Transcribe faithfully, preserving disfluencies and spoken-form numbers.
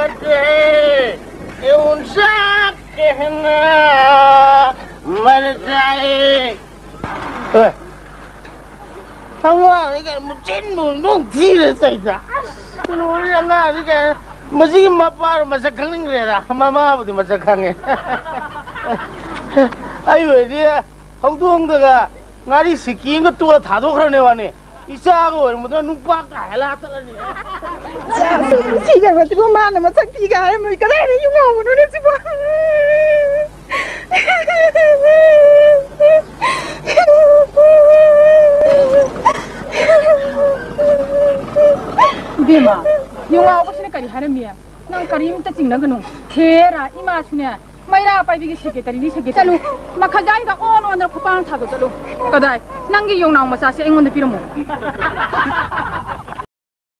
ये उनसे कहना मर जाए। ꯑꯦ, ꯑꯉꯥꯡꯅꯤ ꯀꯥꯏꯅ ꯃꯆꯤꯟꯕꯨ ꯅꯨꯡ ꯊꯤꯔ ꯆꯩꯗ꯫ ꯑꯁ, ꯂꯣꯏꯔꯦ ꯑꯉꯥꯡꯅꯤ ꯀꯥꯏꯅ꯫ ꯃꯁꯤꯒꯤ ꯃꯄꯥꯗꯣ ꯃꯁꯛ ꯈꯪꯅꯤꯡꯈ꯭ꯔꯦꯗ꯫ ꯃꯃꯥꯕꯨꯗꯤ ꯃꯁꯛ ꯈꯪꯉꯦ꯫ ꯑꯩ ꯑꯣꯏꯔꯗꯤ ꯍꯧꯗꯣꯡꯗꯒ ꯉꯥꯔꯤ ꯁꯤꯀꯤ ꯑꯃꯒ ꯇꯣꯠꯂ ꯊꯥꯗꯣꯛꯈ꯭ꯔꯅꯦ ꯋꯥꯅꯤ꯫ ꯏꯆꯥꯒ ꯑꯣꯏꯔꯝꯕꯗꯨꯅ ꯅꯨꯄꯥ ꯀꯥ ꯍꯦꯜꯂꯛꯇꯅꯅꯦ꯫ ꯁꯤꯈ꯭ꯔꯕꯁꯤꯕꯨ ꯃꯥꯅ ꯃꯁꯛ ꯊꯤꯒ ꯍꯥꯏꯔꯝꯃꯤ꯫ ꯀꯗꯥꯏꯗ ꯌꯨꯝ ꯉꯥꯎꯕꯅꯣꯅꯦ ꯁꯤꯕꯣ? ꯏꯕꯦꯝꯃ, ꯌꯨꯝ ꯉꯥꯎꯕꯁꯤꯅ ꯀꯔꯤ ꯍꯥꯏꯔꯝꯃꯤ? ꯅꯪ ꯀꯔꯤꯝꯇ ꯆꯤꯡꯅꯒꯅꯨ꯫ ꯈꯦꯔ ꯏꯃꯥꯁꯨꯅꯦ, ꯃꯩꯔꯥ ꯄꯥꯏꯕꯤꯒꯤ ꯁꯦꯀ꯭ꯔꯦꯇꯔꯤꯅꯤ, ꯁꯦꯀ꯭ꯔꯦꯇꯔꯤ꯫ ꯆꯠꯂꯨ, ꯃꯈꯥꯖꯥꯏꯒ ꯑꯣꯟ ꯑꯣꯟꯗꯅ ꯈꯨꯄꯥꯡ ꯊꯥꯗꯣꯛ ꯆꯠꯂꯨ꯫ ꯀꯗꯥꯏ? ꯅꯪꯒꯤ ꯌꯣꯡꯅꯥꯎ ꯃꯆꯥꯁꯦ ꯑꯩꯉꯣꯟꯗ ꯄꯤꯔꯝꯃꯣ꯫